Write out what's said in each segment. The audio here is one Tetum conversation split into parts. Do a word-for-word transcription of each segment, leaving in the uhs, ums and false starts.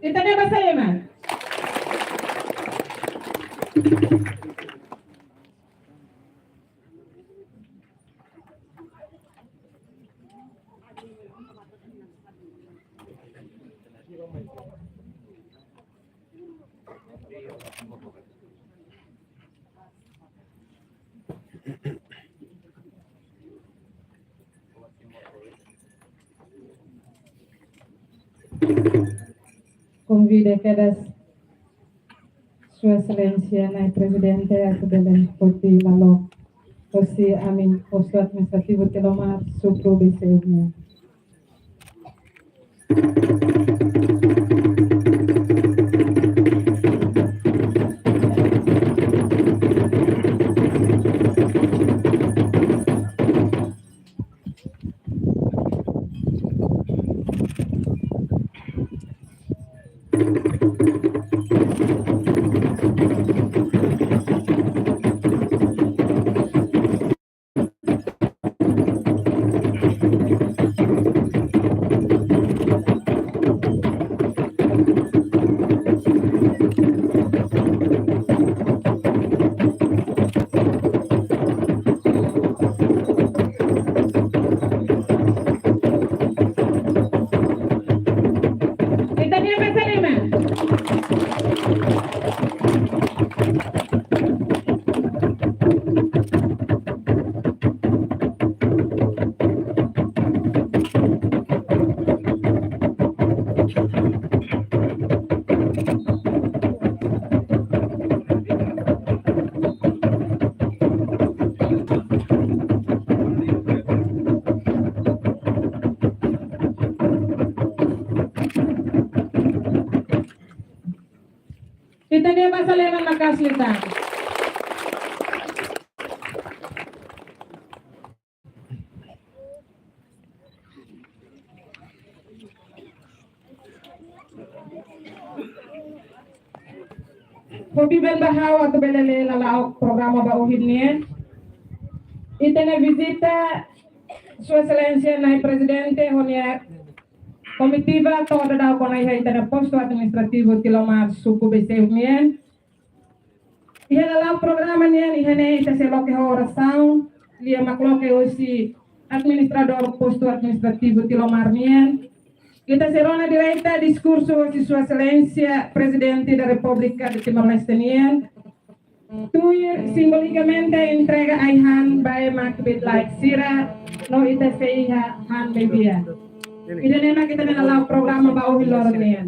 Ita-nia basa liman. Konvida kedas Sua Exelénsia Nai Prezidente atu bele foti lalok hosi ami-nia Postu Administrativu Tilomar, Suku Beisaúve nian. Ita-nia basa liman. Ita-nia basa liman maka'as liután. Hobi ben ba ha'u atu bele lee lala'ok programa ba ohin nian. Ita-nia vizita Sua Exelénsia Nai Prezidente ho nia komitiva to'o daudaun ona iha ita-nia Postu Administrativu Tilomar, Suku Beisaúve nian. Iha lala'ok programa nian, iha ne'e ita sei loke ho orasaun, lia mak loke hosi administradór Postu Administrativu Tilomar nian. Ita sei rona direta diskursu hosi Sua Exelénsia Prezidente da Repúblika de Timor-Leste nian. Tuir simbolikamente entrega ai-han ba ema kbiit-laek sira, no ita sei iha han meibia. Ida-ne'e mak ita-nia lala'ok programa ba ohin loron nian.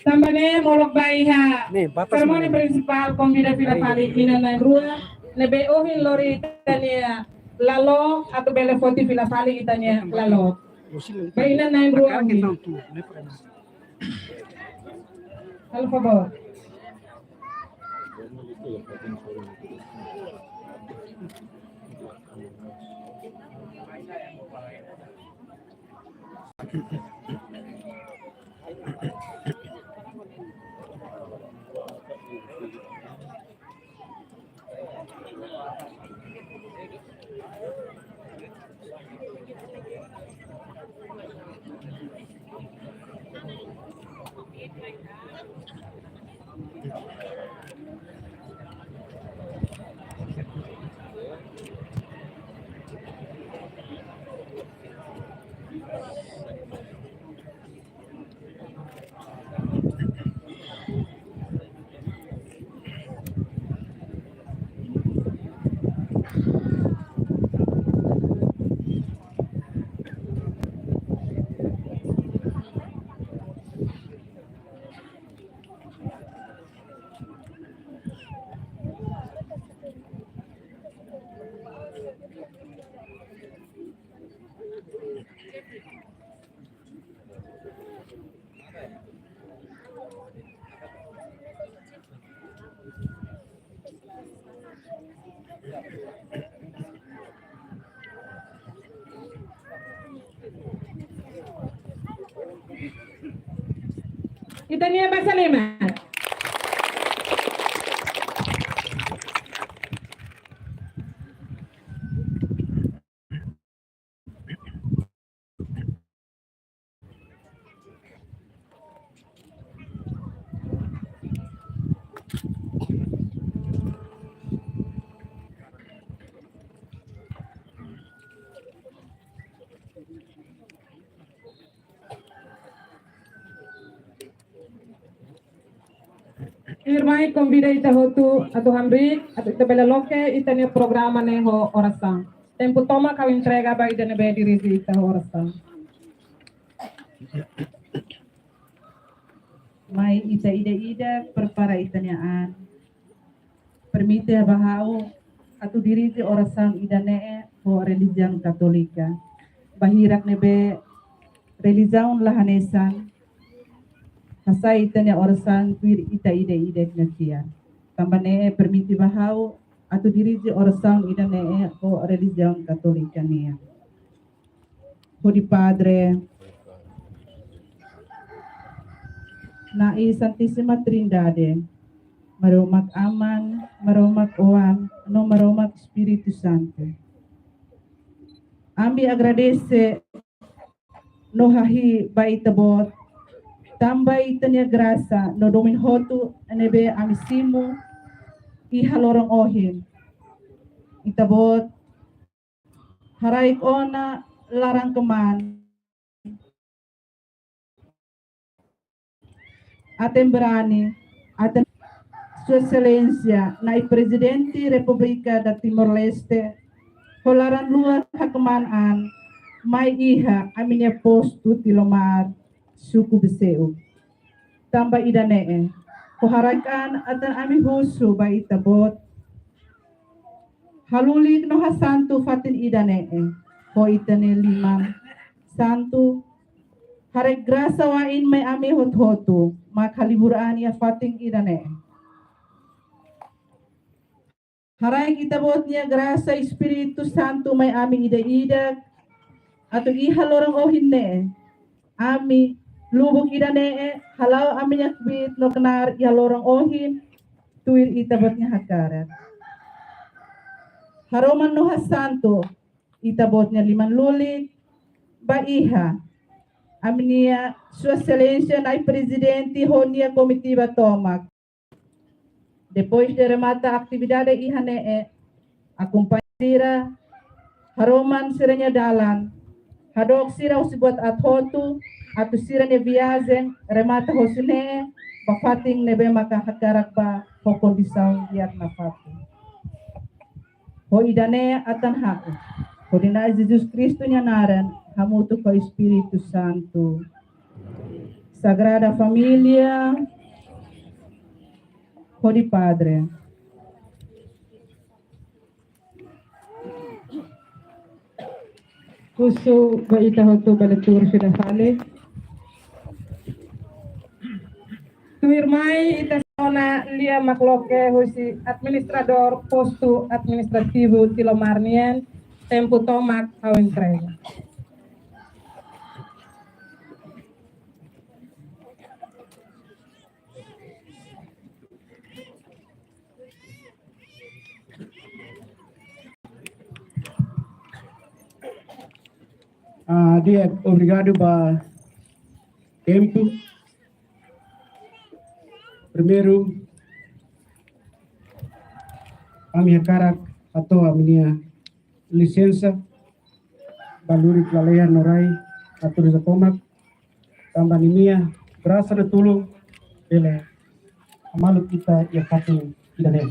Tanba ne'e molok ba iha serimónia prinsipál, konvida fila fali inan na'in-rua ne'ebé ohin lori ita-nia lalok atu bele foti fila fali ita-nia lalok. Ba inan na'in-rua ohin. Halo, favór. Ita-nia basa liman. Irmai, konvida ita hotu atu hamriik, atu ita bele loke ita-nia programa ne'e ho orasaun. Tempu tomak ha'u entrega ba ida ne'ebé dirije ita ho orasaun. Mai ita ida-idak prepara ita-nia an. Permite ba ha'u atu dirije orasaun ida-ne'e ho relijiaun Katólika. Ba hirak ne'ebé relijiaun la hanesan, hasai ita-nia orasaun tuir ita ida-idak nia fiar. Tanba ne'e permite ba ha'u atu dirije orasaun ida-ne'e ho relijiaun Katólika nian. Hodi Padre, Na'i Santísima Trindade, Maromak Aman, Maromak Oan, no Maromak Espíritu Santu. Ami agradese no hahi'i ba Ita-Boot, tanba Ita-nia grasa no domin hotu ne'ebé ami simu iha loron ohin. Ita-Boot haraik ona laran-kmaan, aten-barani, aten Sua Exelénsia Na'i Prezidente Repúblika Timor-Leste, ho laran-luak hakmaan an, mai iha ami-nia postu Tilomar, suku Beseu. Tanba ida-ne'e, ho haraik an atan ami husu ba Ita-Boot, halulik no hasantu fatin ida-ne'e ho Ita-nia liman santu, haraik grasa wa'in mai ami hotu-hotu, mak halibur an iha fatin ida-ne'e. Haraik Ita-Boot nia grasa Espíritu Santu mai ami ida-idak, atu iha loron ohin ne'e, ami lubuk ida-ne'e hala'o ami-nia kbiit no knaar iha loron ohin, tuir Ita-Boot nia hakarak. Haroman no hasantu Ita-Boot nia liman lulik ba iha ami-nia Sua Exelénsia Na'i Prezidente ho nia komitiva tomak. Depois de remata atividade iha ne'e, akompaña sira, haroman sira-nia dalan, hadook sira husi buat aat hotu, atu sira-nia viajen remata hosi ne'e ba fatin ne'ebé maka hakarak ba ho kondisaun di'ak nafatin. Ho ida-ne'e atan ha'u, hodi Na'i Jesus Kristu nia naran, hamutuk ho Espíritu Santu. Sagrada Família, hodi Padre. Husu ba ita hotu bele tuur fila fali. Tuirmai ita sei ona lia mak loke husi administradór postu administrativu Tilomar nian, tempu tomak ha'u entrega. Ah, di'ak, obrigadu ba tempu. Primeiru, ami hakarak hato'o ami-nia lisensa ba lurik lalehan no rai, natureza tomak, tanba ninia grasa no tulun bele hamaluk ita iha fatin ida-ne'e.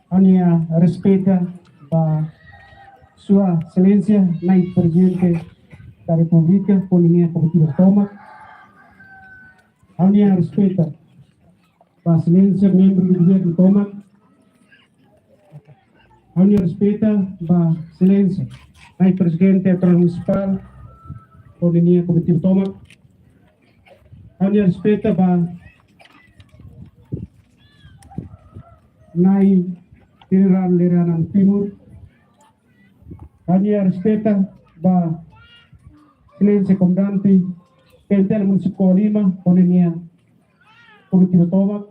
Ha'u-nia respeita ba Sua Exelénsia Na'i Prezidente da Repúblika, ho ninia komitiva tomak. Ha'u-nia respeita ba Exelénsia membru do governu tomak. Ha'u-nia respeita ba Exelénsia Na'i Prezidente Autonomia Munisipál, ho ninia komitiva tomak. Ha'u-nia respeita ba Na'i Jenerál Lere Anam Timur. Ha'u-nia respeita ba Tenente Komandante P N T L Munisípiu Covalima, ho ninia komitiva tomak,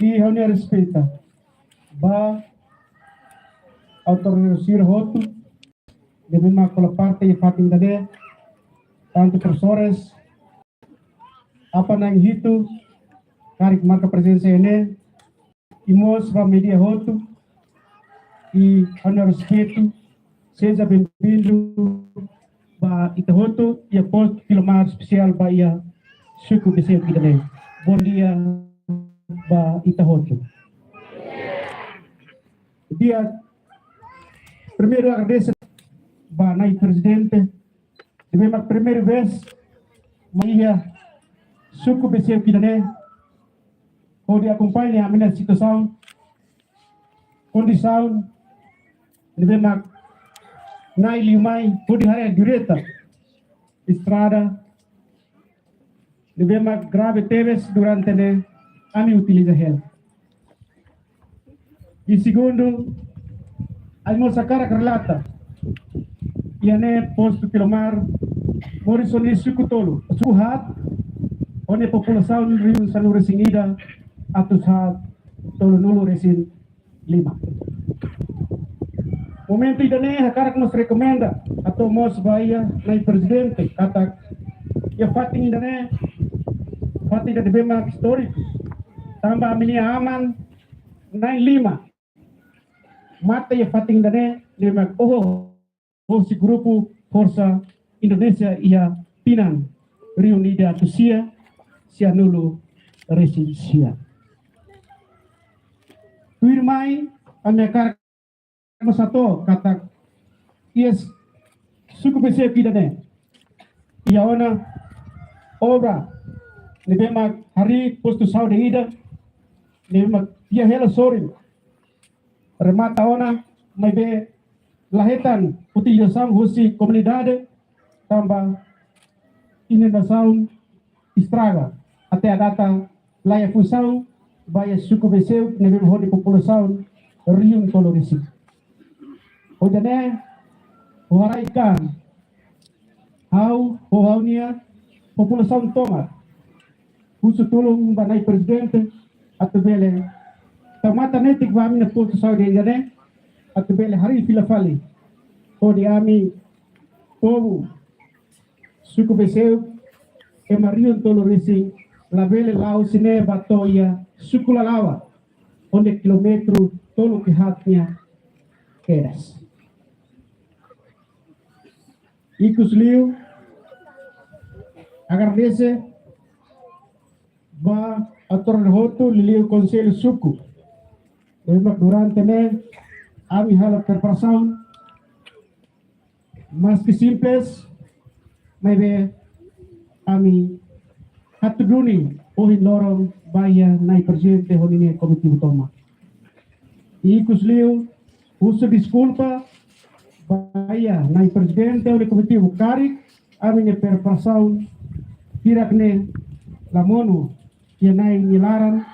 i ha'u-nia respeitu ba autoridade sira hotu ne'ebé mak hola parte iha fatin ida-ne'e, tantu profesores, apá na'in hitu karik marka prezensa iha ne'e, i mós ba média hotu, i ha'u-nia respeitu, seja bem-vindo ba ita hotu, i apostu Kilomar espesiál ba iha suku B C ida-ne'e. Bondia ba ita hotu. Di'ak, primeiru agradese ba Nai Prezidente, ne'ebé mak primeira vez mai iha suku B C ida-ne'e, hodi akompaña ami-nia situasaun, kondisaun ne'ebé mak Nai liu mai, hodi haree direta estrada ne'ebé mak grave tebes durante ne'e ami utiliza hela. I segundu, ami mós hakarak relata, iha ne'e postu Kilomar, moris ho nia suku tolu, suku haat, ho nia populasaun rihun sanulu-resin-ida, atus haat tolunulu-resin-lima. Momentu ida-ne'e hakarak mós rekomenda atu mós ba iha Nai Prezidente katak iha fatin ida-ne'e, fatin ida ne'ebé mak istóriku, tanba ami-nia aman na'in-lima mate iha fatin ida-ne'e, ne'ebé mak oho hosi grupu forsa Indonézia iha tinan rihun ida atus sia sianulu-resin-sia. Tuirmai, ami hakarak mós hato'o katak iha suku B C ida-ne'e, iha ona obra ne'ebé mak harii postu saúde ida, ne'ebé mak iha hela sorin, remata ona, maibé la hetan utilizasaun husi komunidade, tanba inundasaun estraga, até à data la iha funsaun ba iha suku B C ne'ebé ho nia populasaun rihun tolu-resin. Hodi nune'e, ho haraik-an, ha'u ho ha'u-nia populasaun tomak husu tulun ba Nai Prezidente atu bele tau matan netik ba ami-nia postu saúde ida-ne'e, atu bele harii fila fali, hodi ami povu suku B C ema rihun tolu-resin labele la'o husi ne'e ba to'o iha suku Lalawa, onde kilómetru tolu ke haat nia kedas. Ikus liu, agradese ba autoridade hotu, liuliu Konsellu Suku, ne'ebé mak durante ne'e ami halo preparasaun, maski simples, maibé ami atu duni ohin loron ba iha Nai Prezidente ho ninia komitiva tomak. Ikus liu, husu deskulpa ba iha Nai Prezidente ho nia komitiva karik ami-nia preparasaun hirak ne'e la monu iha Nai nia laran,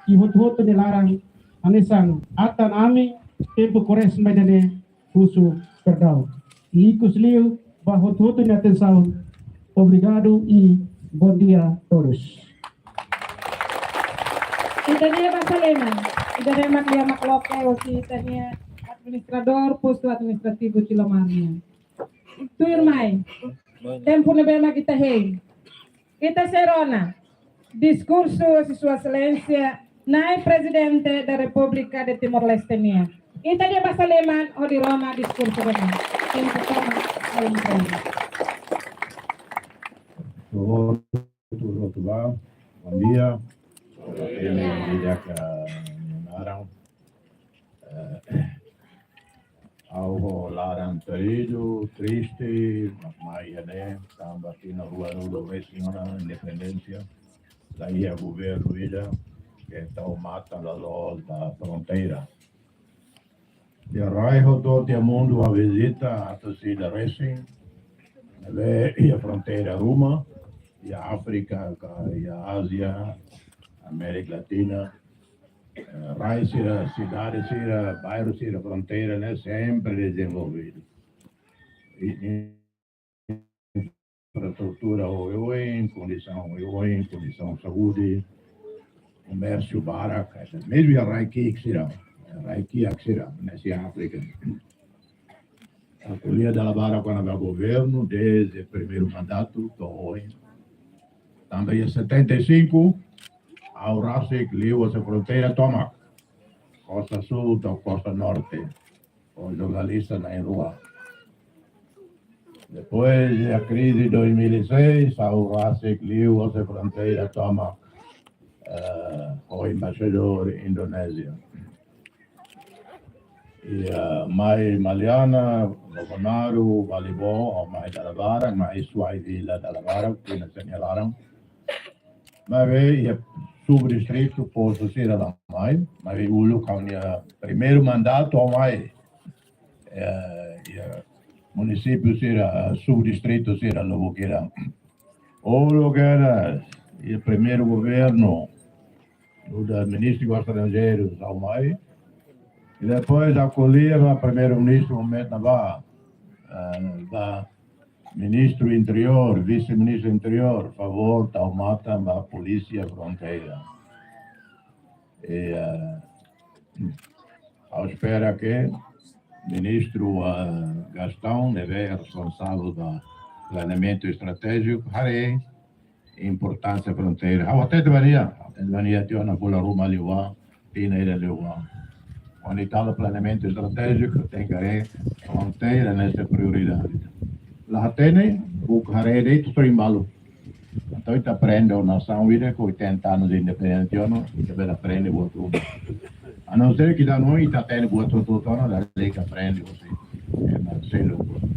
i hotu-hotu nia laran, hanesan atan ami tempu Kuarezma ida-ne'e, husu perdaun. I ikus liu ba hotu-hotu nia atensaun. Obrigadu i bom dia todos. Ita-nia basa liman, ita-nia mak lia mak loke hosi ita-nia administradór postu administrativu Tilomar nian. Tuirmai, tempu ne'ebé mak ita hein. Ita sei rona diskursu husi Sua Exelénsia Nai Prezidente da Repúblika de Timor-Leste nian. Ita-nia basa liman hodi rona diskursu nian. Tempu tomak, alin keren. Tuur, tuur, tuur, bom dia. Ini tidak, eh, narang. Eh, ha'u ho laran feridu, triste, mak mai iha ne'e, tanba tinan ruanulu-resin ona independénsia, la iha governu ida ke tau matan loloos ba fronteira. Iha rai hotu iha mundu ha'u vizita atus ida resin, ne'ebé iha fronteira ruma, iha Áfrika, ka iha Ázia, Amérika Latina, eh, rai sira, sidade sira, bairru sira, fronteira ne'e sempre dezenvolvidu. I, i, infraestrutura oioin, kondisaun oioin, kondisaun saúde, komérsiu barak, mezmu iha rai ki'ik sira, rai kiak sira, ne'e iha Áfrika. Ha'u ko'alia dala barak kona-ba governu, dezde primeiru mandatu to'o ohin. Tanba iha setenta e cinco, ha'u rasik liu husi fronteira tomak, kosta súl to'o kosta norte, ho jornalista na'in-rua. Depois da krize dois mil e seis, ha'u rasik liu husi fronteira tomak, eh, ho embaixadór Indonézia. I, eh, mai Maliana, Bobonaro, Valibó, ha'u mai dala barak, mai Suai Vila dala barak, tinan sira-nia laran. Maibé iha subdistritu, postu sira la mai, maibé uluk ha'u-nia primeiru mandatu ha'u mai, eh, iha munisípiu sira, subdistritu sira, lubuk hira. Uluk iha primeiru governu, nu'udar ministru estranjeiru ha'u mai. I depois ha'u ko'alia ba primeiru-ministru momentu ne'ebá, eh, ba ministru interiór, vise-ministru interiór, favór tau matan ba polísia fronteira. I, eh, ha'u espera ke ministru, eh, Gastão, ne'ebé responsavel ba planeamentu estratéjiku, haree importánsia fronteira. Ha'u hatete ba nia, hatete ba nia tiha ona bulan ruma liubá, tinan ida liubá. Kuandu ita halo planeamentu estratéjiku, tenke haree fronteira ne'e sai prioridade. La hatene, buka haree de'it, só embalu. Entaun ita aprende ho nasaun ida ho oitenta anos de independénsia, no, ita bele aprende buat ruma. A não ser que ita-nia oin ita hatene buat hotu-hotu ona, la, ita aprende, ou seja, é, mas sei lá.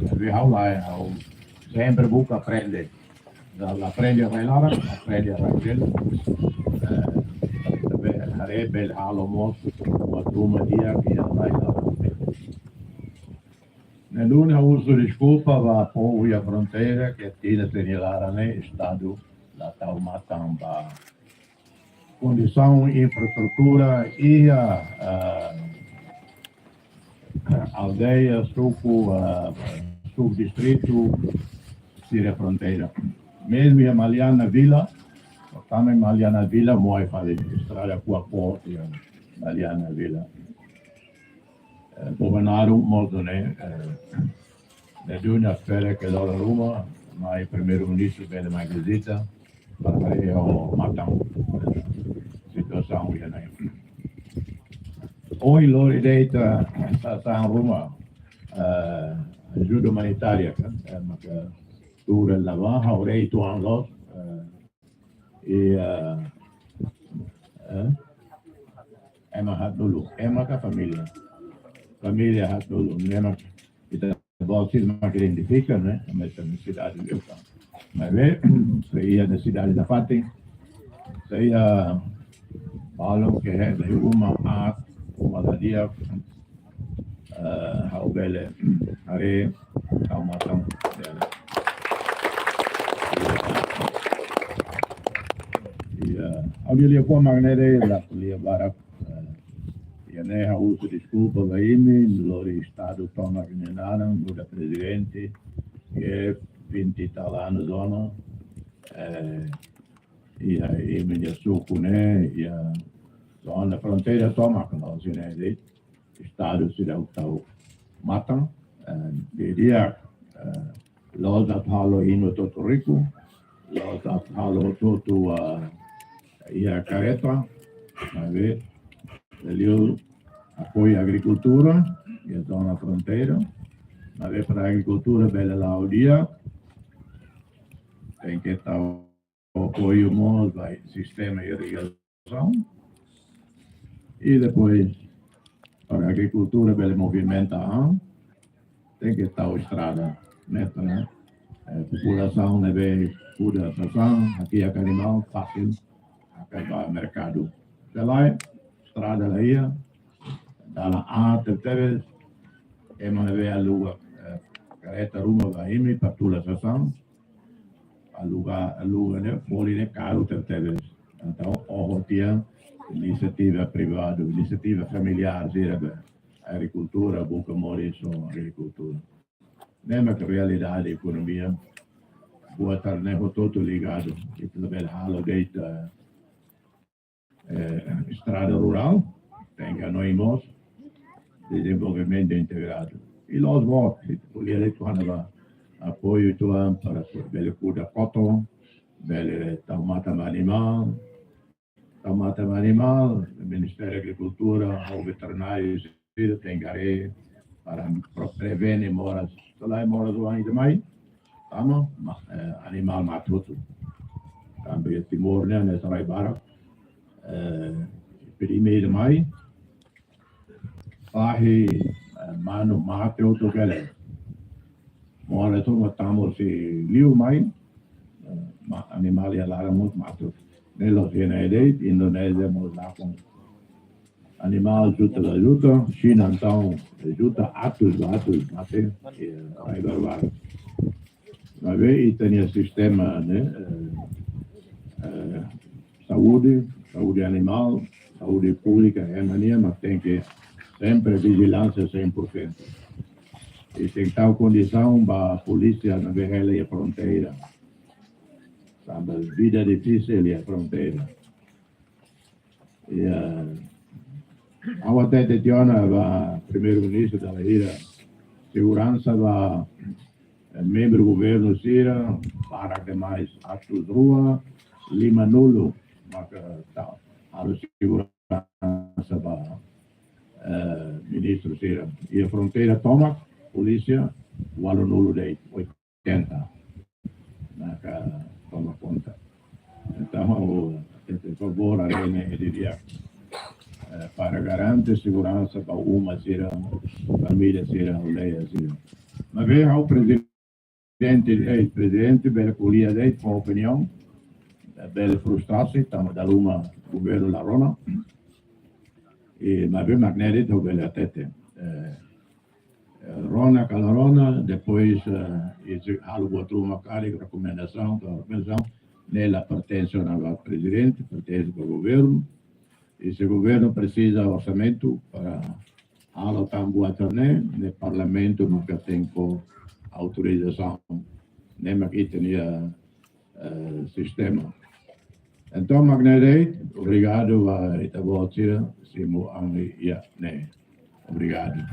Talvez ha'u lae, ha'u sempre buka aprende. La, la aprende iha rai laran, aprende iha rai seluk. Eh, ita bele haree, bele halo mós buat ruma di'ak iha rai laran. Ne'e duni ha'u husu deskulpa ba povu iha fronteira, ke tinan sira-nia laran ne'e Estadu la tau matan ba kondisaun infraestrutura iha, ah, aldeia, suku, ah, subdistritu sira fronteira. Mezmu iha Maliana Vila, tanba Maliana Vila moe fali estrada Kuakó iha Maliana Vila. Eh, Bobonaro mós nune'e, eh, ne'e duni ha'u espera ke loron ruma mai primeiru-ministru bele mai vizita, para haree ho matan, eh, situasaun iha ne'e. Ohin lori de'it, eh, sasán ruma, eh, ajuda umanitária, kan? Eh, maka tuur ne'ebá, ha'u haree uitoan loos, eh, i, eh, eh, ema haat-nulu, ema ka família? Família haat-nulu, ema ita-boot sira mak identifika, ne'e? Mas nesesidade liu kan. Maibé, se iha nesesidade nafatin, se iha balun ke hela uma aat, uma la di'ak, eh, ha'u bele haree tau matan. Iya, ha'u-nia liafuan mak ne'e de'it, la ko'alia barak. Eh, iha ne'e ha'u husu deskulpa ba imi, lori Estadu tomak nia naran, nu'udar prezidente, ke vinte e tal anos ona, eh, iha imi-nia suku ne'e, iha zona fronteira tomak, no sira ne'e de'it Estadu seidauk tau matan, eh, di'ak, eh, loos atu halo inu hotu-hotu riku, loos atu halo hotu-hotu, eh, iha kareta, maibé liu apoiu agrikultura iha zona fronteira, maibé para agrikultura bele la'o di'ak, tenke tau apoiu mós ba sistema irrigasaun. I depois, para agrikultura bele movimenta an, tenke tau estrada. Ne'e, ne'e? Eh, populasaun ne'ebé kuda sasán, hakiak animál, fasil, hakarak ba merkadu. Se lae, estrada la iha, dalan aat tebes, ema ne'ebé aluga, eh, kareta ruma ba imi para tula sasán, aluga, aluga ne'e, folin ne'e karu tebetebes. Entaun, oho tiha inisiativa privadu, inisiativa familiár, sira be agrikultura, buka moris ho agrikultura. Ne'e mak realidade ekonomia buat sira-ne'e hotu-hotu ligadu. Ita labele halo de'it, eh, estrada rurál, tenke hanoin mós dezenvolvimentu integradu. I loos boot, ko'alia de'it ha'u-nia apoiu atu para bele kuda kotun, bele tau matan animál, tau matan animál, Ministériu Agrikultura, ou veterináriu, sira tenke haree para pro-, prevene moras. Selae moras oan ida mai, tama, ma-, eh, animál mate hotu. Tanba Timor ne'e, ne'e selae barak, eh, epidemia ida mai, fahi, eh, manu mate hotu kele. Moras hotu mate tanba husi liu mai, eh, ma-, animál iha laran mós mate hotu. Ne'e la'ós iha ne'e de'it, Indonézia mós lakon animál juta ba juta, Xina entaun juta, atus ba atus mate, eh, rai barbaru. Maibé ita-nia sistema, ne'e, eh, eh, saúde, saúde animál, saúde públika, ema nian, mas tenke sempre vijilánsia cem por cento. I tenke tau kondisaun ba polísia ne'ebé hela iha fronteira. Tanba vida difisil iha fronteira. Ya. Ha'u hatete tiha ona ba Primeiru-Ministru dala hira, seguransa ba, eh, membru governu sira barak demais, atus rua limanulu maka tau. Harus seguransa ba, eh, ministru sira. Iha fronteira tomak, polísia ualunulu de'it, oitenta maka toma konta. Entaun, ha'u hatete favór, haree ne'e di'ak, eh, para garante seguransa ba uma sira, família sira, aldeia sira. Maibé ha'u prezidente, eh, prezidente bele ko'alia de'it fó opiniaun, eh, bele frustrasi, tanba dala ruma governu la rona. I maibé mak ne'e de'it ha'u bele hatete. Eh, eh, rona ka la rona, depois, eh, i se halo buat ruma karik, rekomendasaun, ka rekomendasaun, ne'e la pertense ona ba prezidente, pertense ba governu. I se governu presiza orsamentu para halo tan buat sira-ne'e, ne'e parlamentu maka tenke autorizasaun. Ne'e mak ita-nia, eh, sistema. Entaun, mak ne'e de'it, obrigadu ba ita-boot sira, simu ami iha ne'e. Obrigadu.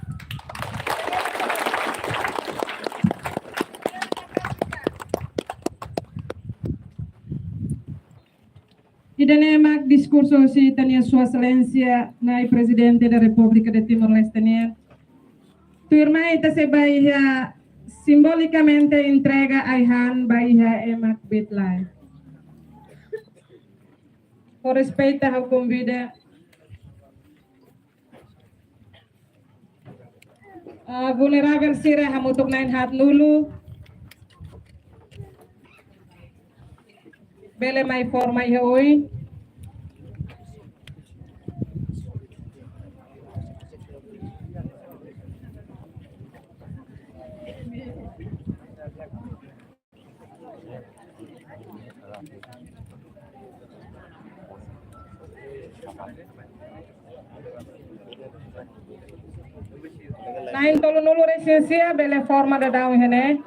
Ida-ne'e mak diskursu husi ita-nia Sua Exelénsia Nai Prezidente da Repúblika de Timor-Leste nian. Tuirmai ita sei bá iha simbolikamente entrega ai-han ba iha ema kbiit-laek. Ho respeitu ha'u konvida, ah, vulneravel sira hamutuk na'in haatnulu. Bele mai forma iha oin. Na'in tolunulu resin sia bele forma daudaun iha ne'e.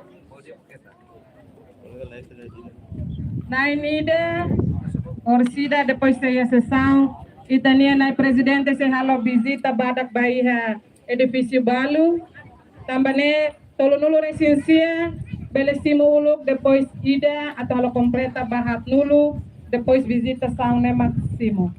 Na'in ida, orsida, depois sei iha sesaun, ita-nia Nai Prezidente sei halo vizita badak ba iha edifísiu balu. Tanba ne'e tolunulu resin sia bele simu uluk, depois ida atu halo kompleta ba haatnulu, depois vizitasaun ne'e mak simu.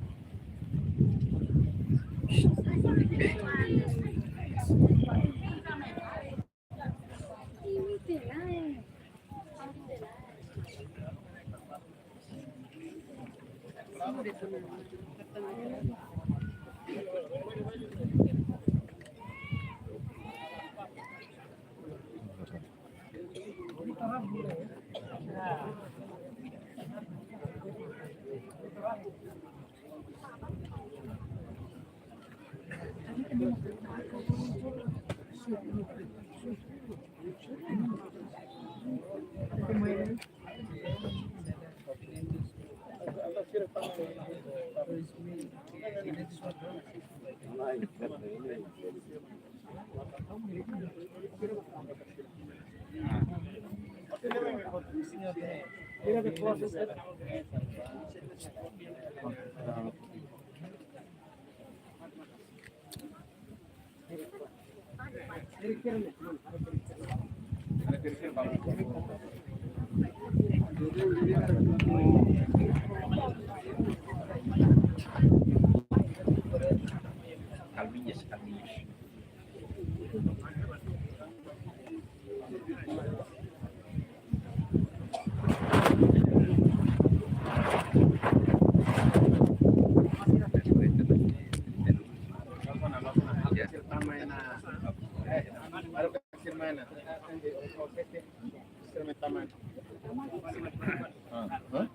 Ah, hã?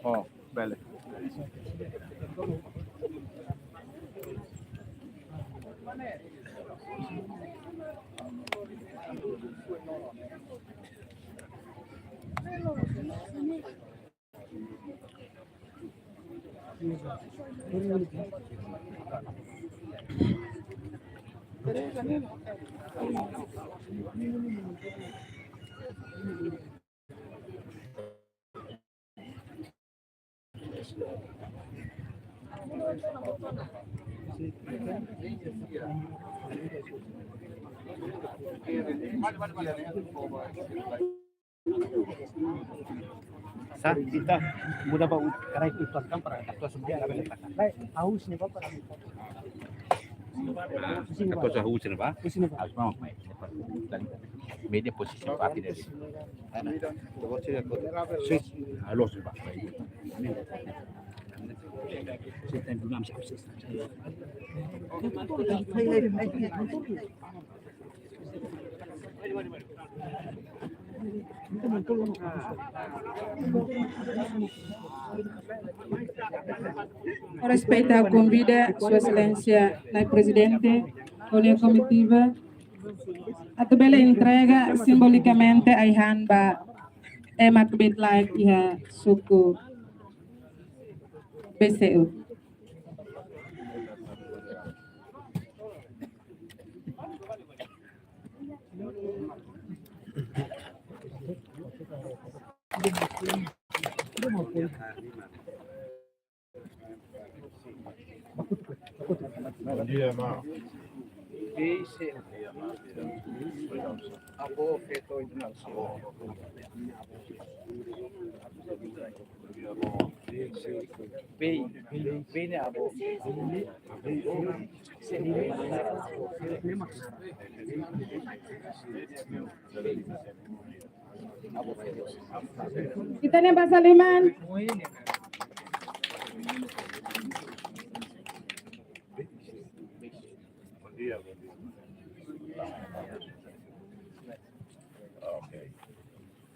Oh, bele. Sa, ita muda ba u-, karai utuan kan para atu semua ada bele taka. Lai, ha'u husi ne'ebá para. Atu sa ha'u husi ne'ebá? Husi ne'ebá. Ha'u mau mai. Média posisi parte dari. Ana. Sim, halo sih, Pak. Sim, tem que dar. Respeita, konvida Sua Exelénsia Nai Prezidente, ho nia komitiva, atu bele entrega simbolikamente ai-han ba ema kbiit-laek iha suku B C U. Bom dia, irmão. Avó feto internacional. Bem, bem, né, avó? Ita-nia basa liman. Bom dia, bom dia. Ok.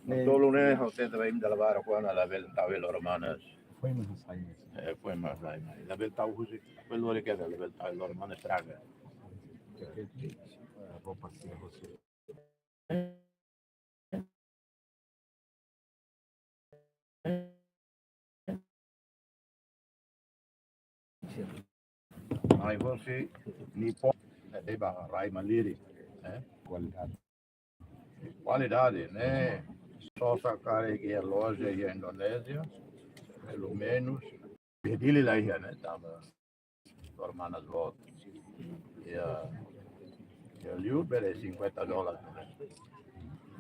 Ne'e. Tolu ne'e, ha'u tenta ba imi dala barak kuandu labele tau hela Romanas. Foin mak sai. Eh, foin mak sai. Labele tau husi, foin lori kedas, labele tau hela Romanas estraga. Roupa sira husi. Ai, husi Nippon, ne'e ba rai mak liri, eh? Kualidade. Kualidade, ne'e? Sosa karik iha loja iha Indonézia, pelumenus, bee Dili la iha, ne'e? Tanba Romanas boot. Iha, iha liu bele cinquenta dólares, ne'e?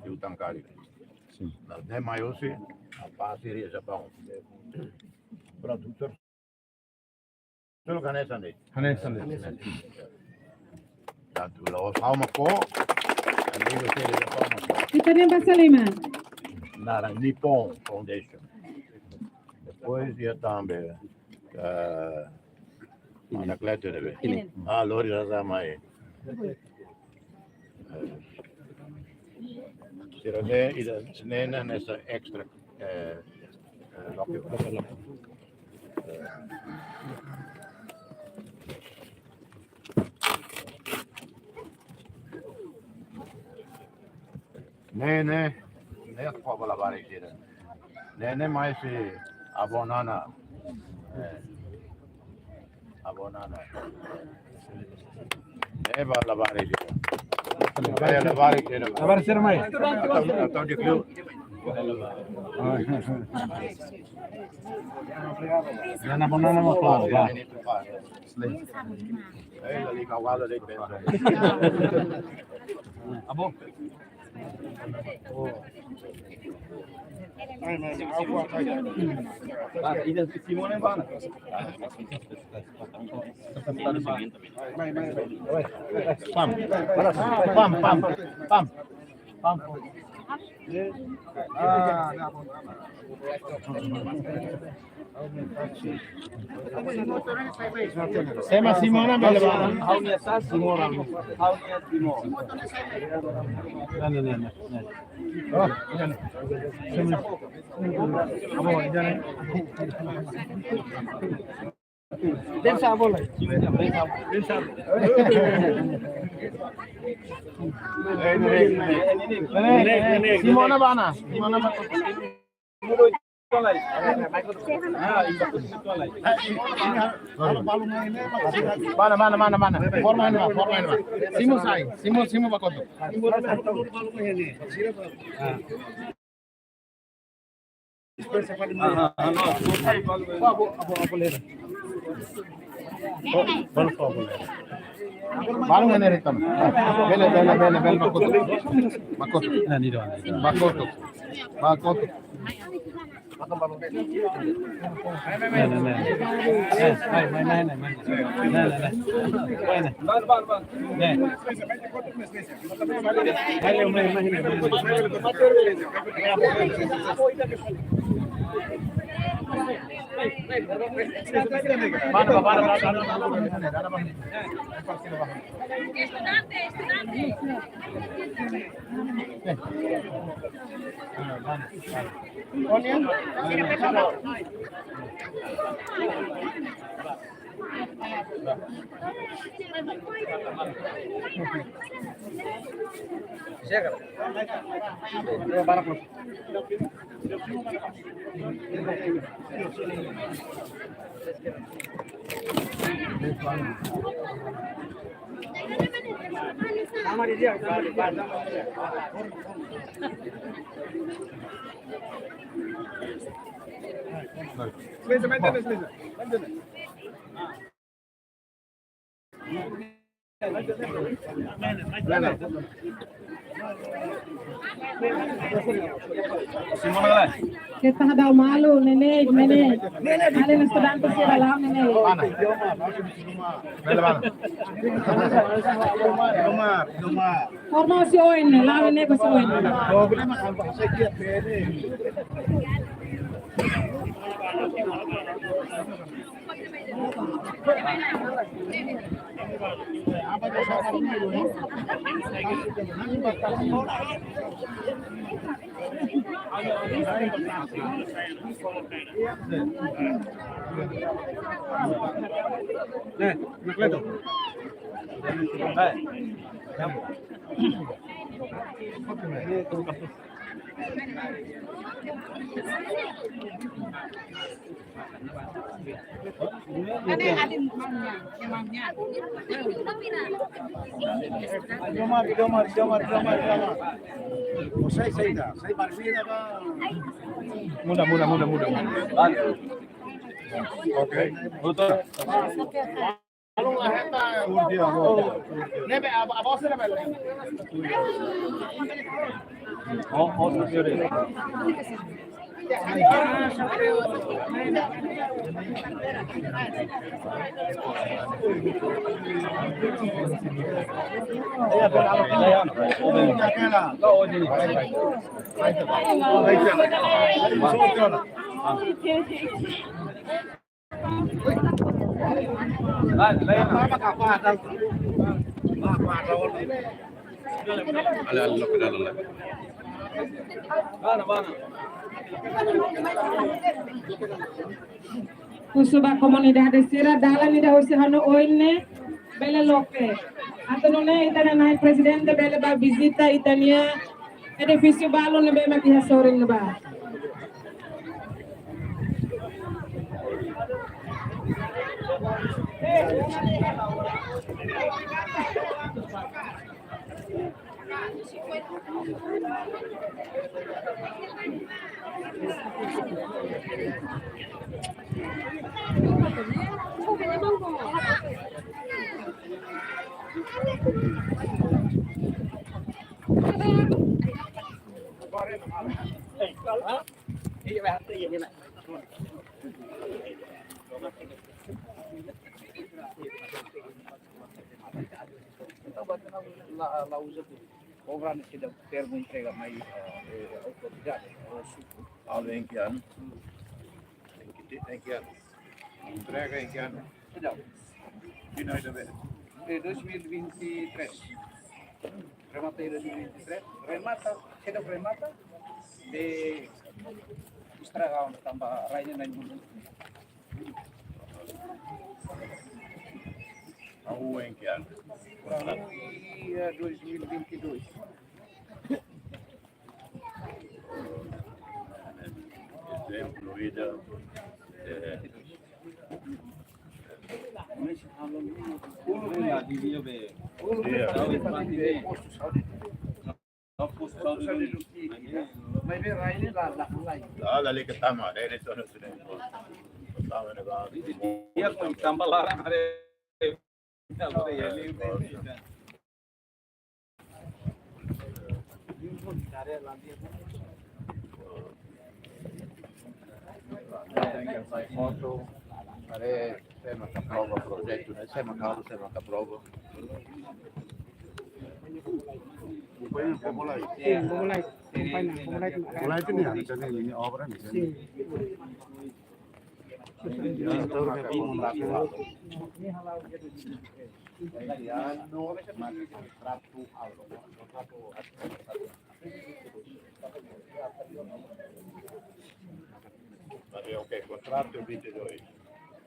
Liután karik. Sim. Mas ne'e mai husi, a pasi ri Japaun. Prontu, sir. Solo hanesan de'it. Hanesan de'it. Tantu la'ós ha'u mak fó, amigu sira Japaun mak fó. Ita-nia basa liman. Naran Nippon Foundation. Depois iha tanba, eh, Anacleto ne'ebé? Inen. Ah, lori rasa mai. Eh, sira-ne'e ida, ne'e, ne'e, hanesan extra, eh, eh, loke, loke, loke. Eh. Ne'e, ne'e, ne'e fó ba labarik sira. Ne'e, ne'e mai husi avó Nana. Eh, avó Nana. Ne'e ba labarik sira. Ne'e labarik sira. Labarik sira mai. Atau, atau di klub. Ya, na banana mau keluar, ya. Abo. Ah, ida Simone bana. Pam, pam, pam, pam. Pam. Ah, na, pam. Ema Simona bele bá. Ha'u-nia tas. Simona. Ha'u-nia Simona. Ne'e, ne'e, ne'e, ne'e. Oh, iya, ne'e. Amo, iya, ne'e. Densa bola. Densa. Simona bana. Simona bana. Bana, bana, bana, bana. Forma ini, forma ini. Simu sai, simu, simu ba kotuk. Balu ngene retam. Bele, bele, bele, bele, ba kotuk. Ba kotuk. Ba kotuk. Ba kotuk. Ne'e, ne'e, ne'e. Eh, mai, mai, mai, mai, mai. Ne'e, ne'e, ne'e. Mai, ne'e. Ne'e. Keta hadau malu, ne'e, ne'e, ne'e. Alin estudante sira la'o, ne'e, ne'e. Mana? Bele mana? Forma husi oin, la'o ne'e ba husi oin. Domar, domar, domar, domar, domar. Sai, sai, sai. Muda, muda, muda, muda. Oke. Doutor. Husu ba komunidade sira, dalan ida husi hanu oin ne'e bele loke. Atu nune'e ita-nia nai prezidente bele bá vizita ita-nia edifísiu balu ne'ebé mak iha sorin ne'ebá. Entaun, la, la uza tudu. Obra ne'e seidauk termu entrega mai, eh, eh, autoridade, eh, suku. Halo em que ano? Em que te-, em que ano? Entrega em que ano? Seidauk. Final de vez. De dois mil e vinte e três. Remata em dois mil e vinte e três. Remata, seidauk remata, de estraga ona tanba rai ne'e na'in-nulu. Hahú em que ano? Hahú iha dois mil e vinte e dois. Ezemplu ida, eh, la, la, le que tama, eh, le tona sune. Tama ne ba. Dia ko tambah larang ada. Foto, haree se mak aprova projetu ne'e, se mak halo, se mak aprova. Sim, vamos lá. Vamos lá. Vamos lá, vamos lá. Vamos lá, tem, tem obra, né? Sim. Mas é, ok, kontratu vinte e dois.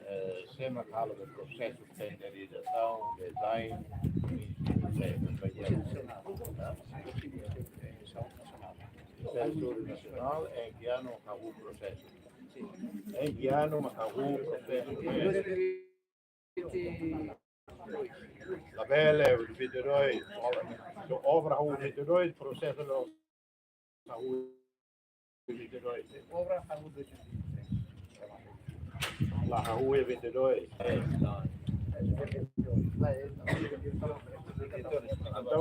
Eh, se mak halo prosesu tenderizasaun, design, eh, prosesu nasionál, em que ano hahú prosesu? Em que ano mak hahú prosesu? Labele, vinte e dois, obra, obra hahú vinte e dois, prosesu hahú vinte e dois. Obra hahú vinte e dois. La hahú vinte e dois. Entaun,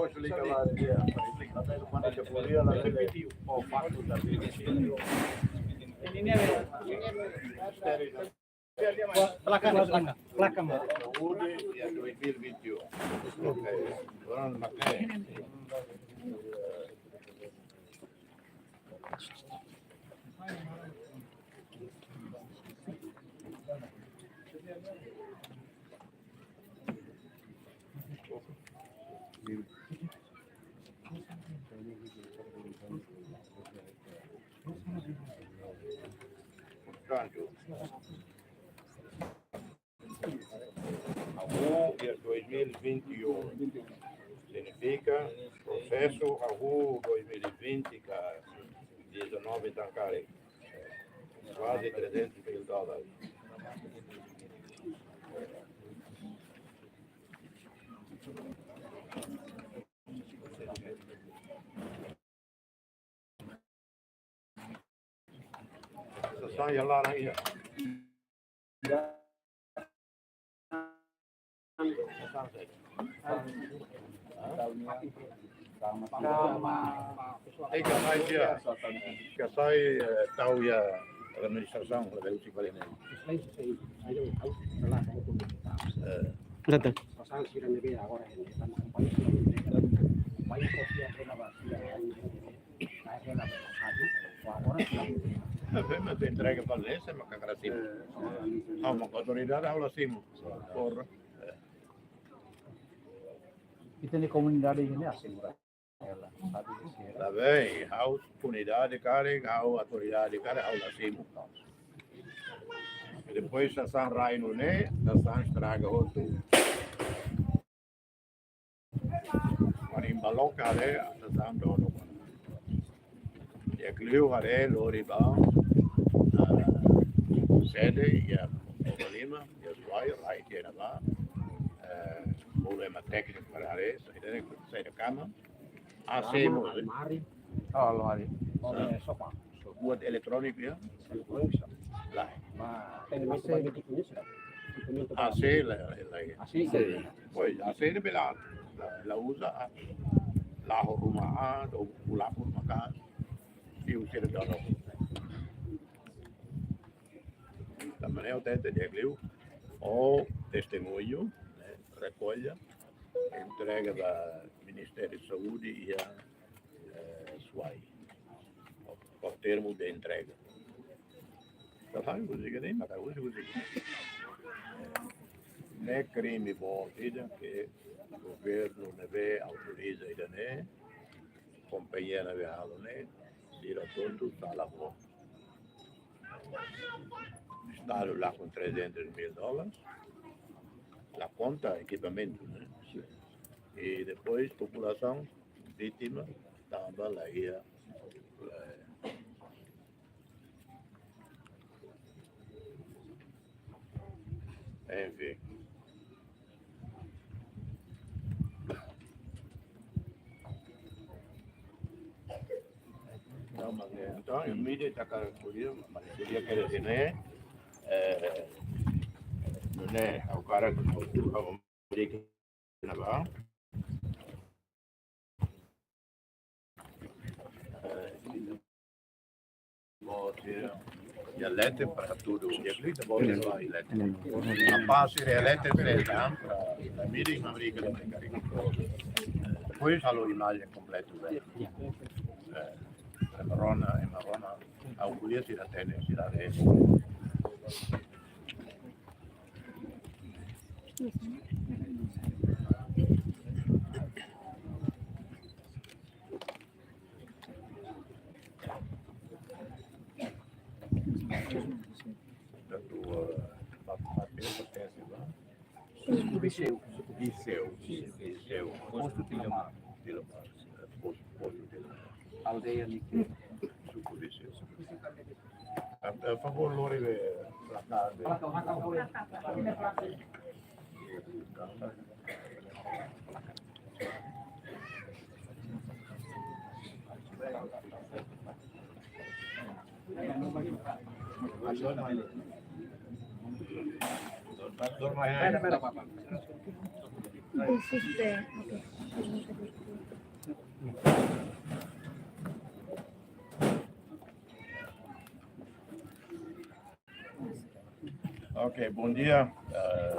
esplika la, dia. Labele, manda ke podia la, o faktu da vida. Mistério da Placa, placa, placa, mano. Saúde, dia dois mil e vinte e um. Ok. Agora não matei. Portantu, hahú iha dois mil e vinte e um. Signifika prosesu hahú dois mil e vinte ka dezanove tan karik. Kuaze trezentos mil dólares. Sasán iha laran iha. Ei, ka sai iha, ka sai, eh, tau iha administrasaun, la bele usi bale ne'e. Eh. Betul. Mas entrega ba lei, se mak hakarak simu. Ha'u mak autoridade, ha'u la simu. Por. Ita-nia komunidade ne'e asegura. Ela sabe que se ela... Tá bem, ha'u komunidade karik, ha'u autoridade karik, ha'u la simu. Depois sasán rai nune'e, sasán estraga hotu. Marin Baloka haree, sasán donu. Iha Kliu haree, lori ba, ah, sede, iha Covalima, iha Suai, rai tiha ona ba, eh, problema tékniku para haree, saida, saida kama. A C, almari, oh, almari, oh, eh, sofa. Buat elektróniku ya. Elektróniku. Lae. Mas atendimentu, AC, ba médiku ne'e sira? Atendimentu ba, AC lae, lae, lae. AC. Pois, AC ne'e bele la, la uza, la ho ruma, ah, do bulaku maka, fiu sira dolo. Tanba ne'e ha'u hatete di'ak liu, o testemuñu, ne'e, rekolla, entrega ba Ministériu Saúde iha, eh, Suai. O, o termu de entrega. Só sabe música nem mata música, música. Ne'e krime boot ida ke governu ne'ebé autoriza ida-ne'e, kompañia ne'ebé halo ne'e, sira hotu sala boot. Estadu lakon trezentos mil dólares, la konta ekipamentu, ne'e? I depois populasaun vítima, tanba la iha, eh, enfin. Entaun, mas, eh, entaun, mídia ita hakarak ko'alia, mas ko'alia ke sini, eh, nune'e, ha'u hakarak, ha'u, ha'u, ha'u, eh, Boot sira, iha leten para hatudu, iha klita boot sira iha leten. Apa sira iha leten sira dan, para mídia Amérika latin. Depois halo imajen kompletu, eh, ema rona, ema rona, ha'u ko'alia sira hatene, sira haree. Portantu, eh, pa-, papél pertense ba Suku Viseu. Viseu. Viseu. Postu Tilomar. Tilomar. Eh, postu, postu Tilomar. Aldeia Nike. Suku Viseu. Eh, eh, favór, lori be placar de. Ok, bom dia. Eh,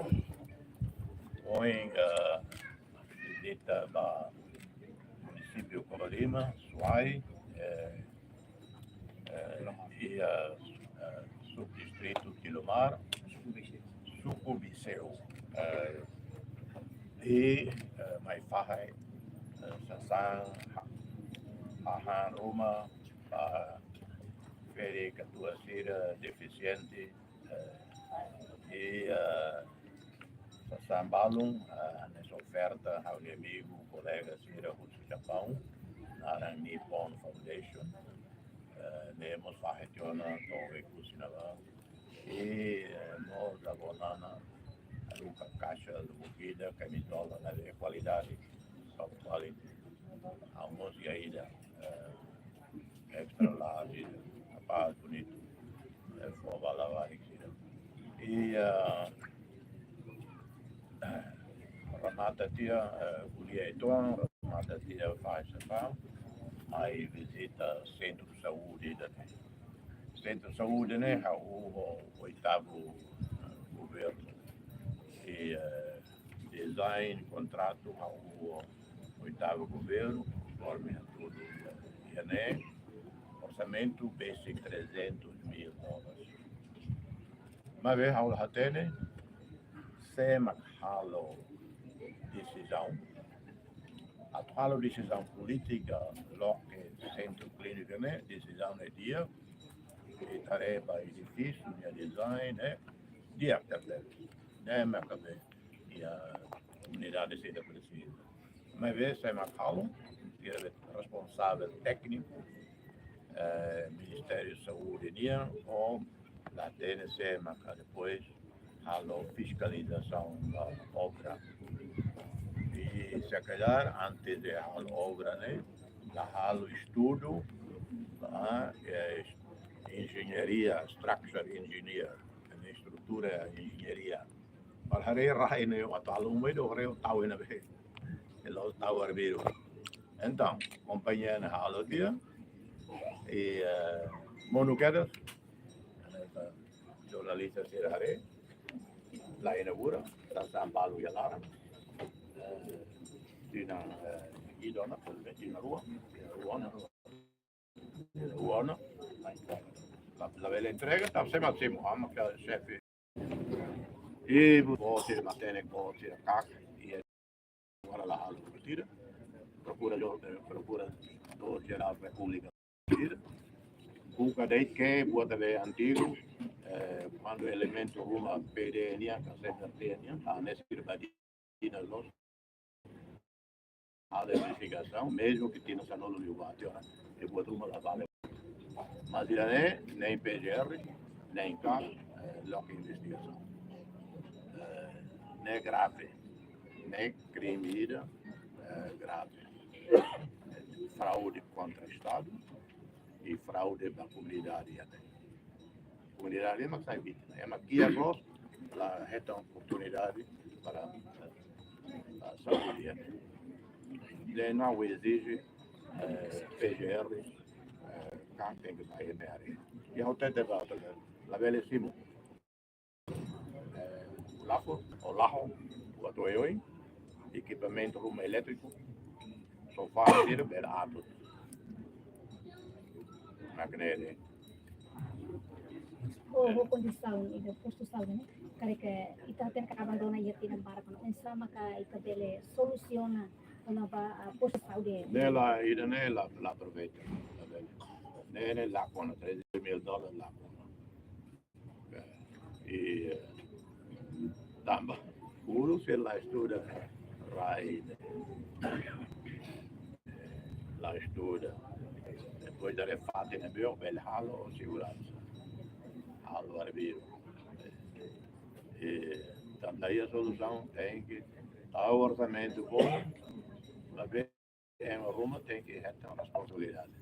ohin, eh, vizita ba munisípiu Covalima, Suai, eh, eh, iha, eh, subdistritu Tilomar, Suku Viseu. Eh, i, eh, mai fahe, eh, sasán, ha-, hahán ruma, ba ferik katuas sira defisiente, eh, i, eh, sasán balun, eh, hanesan oferta ha'u-nia amigu, kolega sira husi Japaun, naran Nippon Foundation, eh, ne'e mós fahe tiha ona to'o oin-oin ne'ebá. I, eh, mós avó Nana haruka kaixa lubuk ida, kamizola ne'ebé kualidade, top quality. Ha'u mós iha ida, eh, extra large, rapaz bonitu, eh, fó ba labarik sira. I, eh, remata tiha, eh, ko'alia uitoan, remata tiha faixa sasán, mai vizita sentru saúde ida-ne'e. Sentru saúde ne'e hahú ho oitavu, eh, governu. I, eh, design, kontratu hahú ho oitavu governu, konforme hatudu iha ne'e, orsamentu besik trezentos mil dólares. Maibé ha'u la hatene sé mak halo desizaun. Atu halo desizaun polítika loke sentru klíniku ne'e, desizaun ne'e di'ak, i ita haree ba edifísiu nia design ne'e di'ak tebes. Ne'e mak iha komunidade sira presiza. Maibé sé mak halo, sira be responsavel tékniku, eh, Ministériu Saúde nian, o la hatene sé mak depois halo fiskalizasaun ba obra. I se calhar antes de halo obra ne'e, La halo estudu, ah, eh, engenharia, structure engineer, estrutura engenharia. Para haree rai ne'e atu halo mai do haree tau ina be. Elo tau arbiru. Entaun, kompañia ne'e halo tiha. I, eh, monu kedas. Jornalista sira haree. La inaugura, ta sambalu ya lara. Eh, tinan, eh, ida ona, tinan rua, tinan rua ona. Tinan rua ona. La, labele entrega, ta sema simo, ama ka xefe. I bote, matenek bote, kak, i agora la halo tira. Prokuradór, eh, Prokuradór Jerál Repúblika tira. Buka de'it ke buat be antigu, eh, kuandu elementu ruma P D nian, ka C N R T nian, hanesan sira badi ina los. Halo investigasaun, mezmu ke tinan sanulu liubá tiha ona, e buat ruma la vale. Mas ida-ne'e, nein P G R, nein kak, eh, loke investigasaun. Eh, ne'e grave, ne'e krime ida, eh, grave. Fraude kontra Estadu i fraude ba komunidade até. Komunidade ema sai vítima, ema kiak loos, la hetan oportunidade para, para saúde até. Lei ne'e ezije, eh, P G R, eh, kak tenke sai ne'e área. I ha'u hatete ba ita, labele simu. Eh, lafo, o laho, o atu oioin, ekipamentu ruma elétriku, sofá, sira bele atu. Mak ne'e de'it. Ho, ho kondisaun ida postu saúde ne'e, karik ita hatene katak abandona iha tinan barak ona, oinsá maka ita bele solusiona kona-ba, ah, postu saúde? Ne'e la, ida-ne'e la, la aproveita, la bele. Ne'e, ne'e lakon ona, treze mil dólares lakon ona. I, eh, tanba uluk sira la estuda rai ne'e. La estuda. Depois da refate ne'ebé bele halo seguransa. Halo arbiru. I tanba iha solusaun tenke tau orsamentu boot, maibé ema ruma tenke hetan responsabilidade.